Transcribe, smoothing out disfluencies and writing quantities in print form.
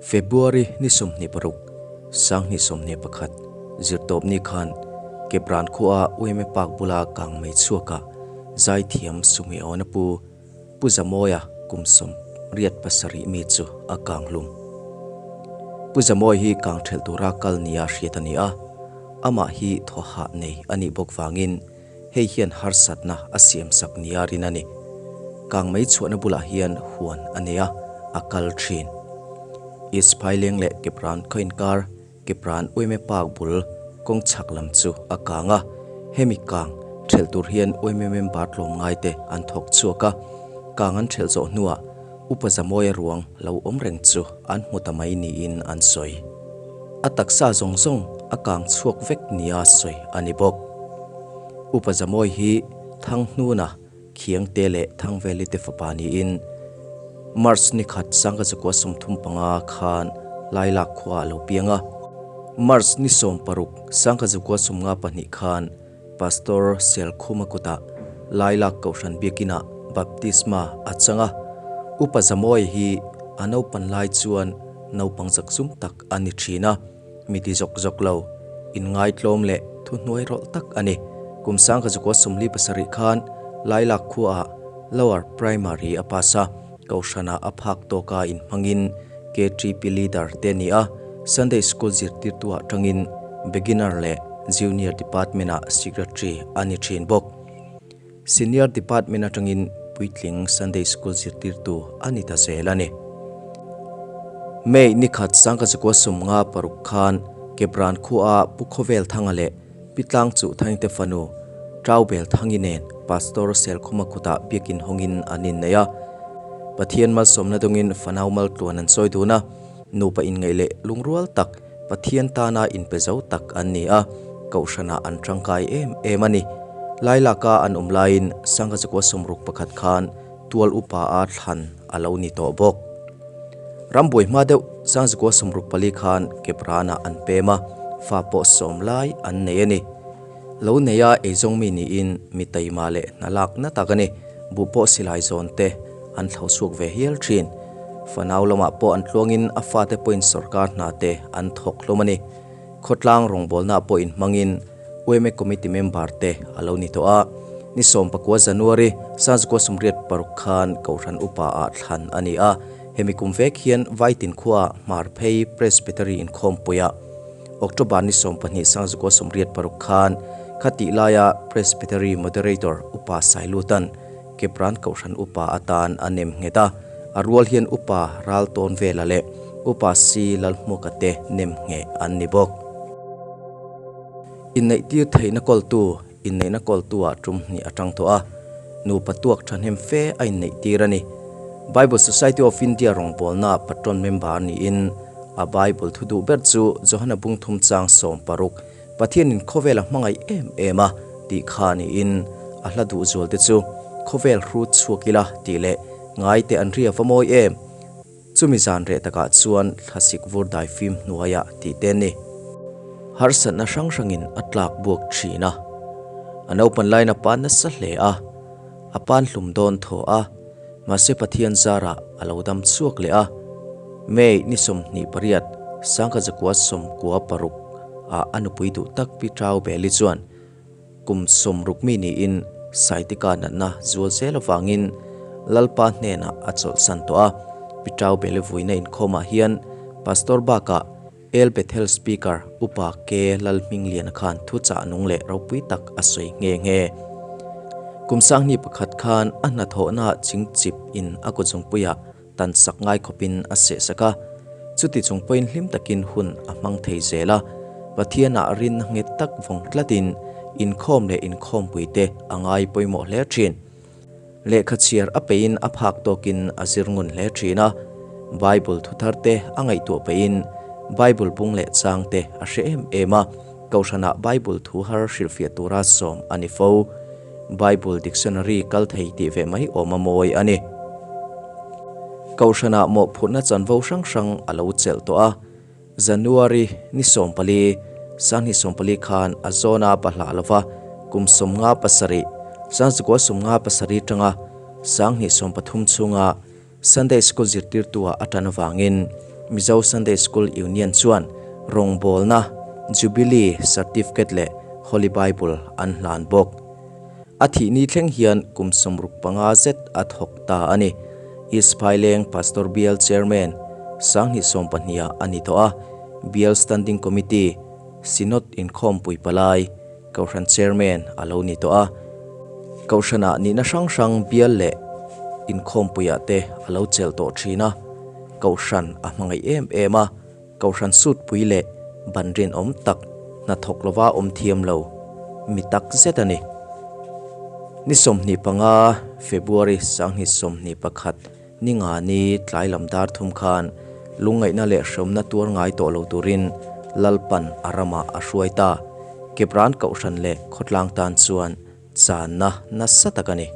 February ni 26, 2021, Zirtawpni khan Kepran khua Ueme Park bula kang mei chhuakah zaithiam Sumiona pu Pu Zamawia kum 87 mi chu a kang hlum. Pu Zamawi hi kang thelh tura kal nia hriat a ni a, amah hi thaw hah nei a nih bawk vangin hei hian harsatna a siam sak nia rin a ni. Kang mei chhuahna bulah hian huan a nei a, a kal thin. East Phaileng leh Kepran khaw inkar Kepran Uime Park bul kawng chhak lam chu a kang a, hemi kang thelh tur hian Uime member tlawm ngai te an thawk chhuak a, kang an thelh zawh hnuah Upa Zamawia ruang lo awm reng chu an hmu ta mai niin an sawi. A taksa zawng zawng a kang chhuak vek nia sawi a ni bawk. Upa Zamawi hi Thanghnuna Khiangte leh Thangveli te fapa niin March ni khat 1935 khan Lailak khua a lo piang a. March ni 16, 1952 khan Pastor Selkhuma kutah Lailak Kohhran Biakinah baptisma a chang a. Upa Zamawia hi a naupan lai chuan naupang zakzum tak a ni thin a. Mi ti zawk zawk lo, inngaitlawm leh thuhnuai rawlh tak a ni. Kum 1947 khan Lailak khuaah Lower Primary a pass a, Kohhranah a phak tawka inhmangin KTP Leader te a ni a, Sunday School zirtirtuah tangin Beginner leh Junior Department-ah Secretary a ni thin bawk. Senior Department atangin puitling Sunday School zirtirtu a ni ta zel a ni. May ni khat 1956 khan Kebran khua Pu Khawvel Thanga leh Pi Tlang Chuh Thangte fanu Traubel Thangi nen Pastor Selkhuma kutah biakin hawngin an innei a. Pathian malsawmna dawngin fanau maltluan an sawi dun a, nupa inngaih leh lungrual tak Pathian tana inpe zo tak an ni a, Kohhranah an tangkai em em a ni. Lailaka an awm laiin 1961 khan tual upa a thlan a lo ni tawh bawk. Rambuai hma deuh 1964 khan Kepranah an pem a, fa pawh sawm lai an nei a ni. Lo neia eizawng mi niin mi taima leh hna lak na tak a ni. Buh pawh silai zawn te an thlo chhuak ve hial thin. Fanau lamah pawh an tluangin a fate pawhin sorkar hna te an thawk hlawm a ni. Khawtlang rawngbawlna pawh inhmangin UMA Committee member te a lo ni tawh a. Ni 19 January 1986 khan Kohhran Upa ah thlan a ni a. Hemi kum vek hian Vaitin khuaah Hmarphei Presbytery inkhawmpuiah October ni 12 1986 khan khatih laia Presbytery Moderator Upa Sailutan Kepran Kohhran Upa atan a nem nghet a, a rual hian Upa Raltawn Vela leh Upa Si Lalhmuaka te nem ngheh an ni bawk. Inneihtir theihna kawltu Inneihna kawltu ah tum hnih a tang tawh a, nupa tuak thahnem fe a inneihtir a ni. Bible Society of India rawngbawlna patron member niin a Bible thu duh ber chu Johana Bungthum chang 16, Pathianin khawvel a hmangaih em em a tih kha niin a hla duh zual te chu Khawvel hrut chhuak ila tih leh Ngai te an ria va mawi em? Chumi zan reh takah chuan thlasik vur dai fim hnuaiah tih te a ni. Harsatna hrang hrangin a tlak buak thin a. A naupan laiin a pan nasa hle a, a pan hlum dawn thaw a, mahse Pathian zarah a lo dam chhuak leh a. May ni 28, 1996 ah a nupui duh tak Pi Trau Beli chuan Kum 60 mi niin Saitika natna zual zel avangin Lalpa hnenah a chawlhsan tawh a. Pi Tau Belevuina inkhawmah hian Pastor bakah El Bethel Speaker Upa K Lalhmingliana khan thuchah nung leh ropui tak a sawi nghe nghe. Kum 2001 khan a hnathawhna chingchip in a kawchungpuiah tan sak ngai khawpin a sehsak a, chuti chung pawhin hlim takin hun a hmang thei zel a, Pathianah rinna nghet tak vawng tlatin inkhawm leh inkhawmpuite a ngai pawimawh hle thin. Lehkha chhiar a peihin a phak tawkin a zir ngun hle thin a, Bible thuthar te a ngaihtuah peihin Bible bung leh chang te a hre em em a, Kohhranah Bible thu har hrilhfiah tura sawm a ni fo. Bible dictionary kal thei tih ve mai awm a mawi a ni. Kohhranah mawhphurhna chanvo hrang hrang a lo chelh tawh a, January ni 14, 2014 khan a zawna bahlah lova kum 57, 1957 tanga 2013 chhunga Sunday School zirtirtua a tan avangin Mizo Sunday School Union chuan rawngbawlna Jubilee Certificate leh Holy Bible an hlan bawk. A thih ni thleng hian kum 65 zet a thawk ta a ni. East Phaileng Pastor Bial Chairman 2012 ah a ni tawh a, Bial Standing Committee, Synod inkhawmpui palai, Kohhran Chairman a lo ni tawh a. Kohhranah nihna hrang hrang bial leh inkhawmpuiah te a lo chelh tawh thin a. Kohhran a hmangaih em em a, Kohhran sutpui leh ban rinawm tak hnathawk lova awm thiam lo mi tak zet a ni. Ni 25 February 2021 ni nga ni tlai lam dar thum khan lungngaihna leh hreawmna tuar ngai tawh lo turin Lalpan a ramah a hruai ta. Kepran Kohhran leh khawtlang tan chuan channa nasa tak a ni.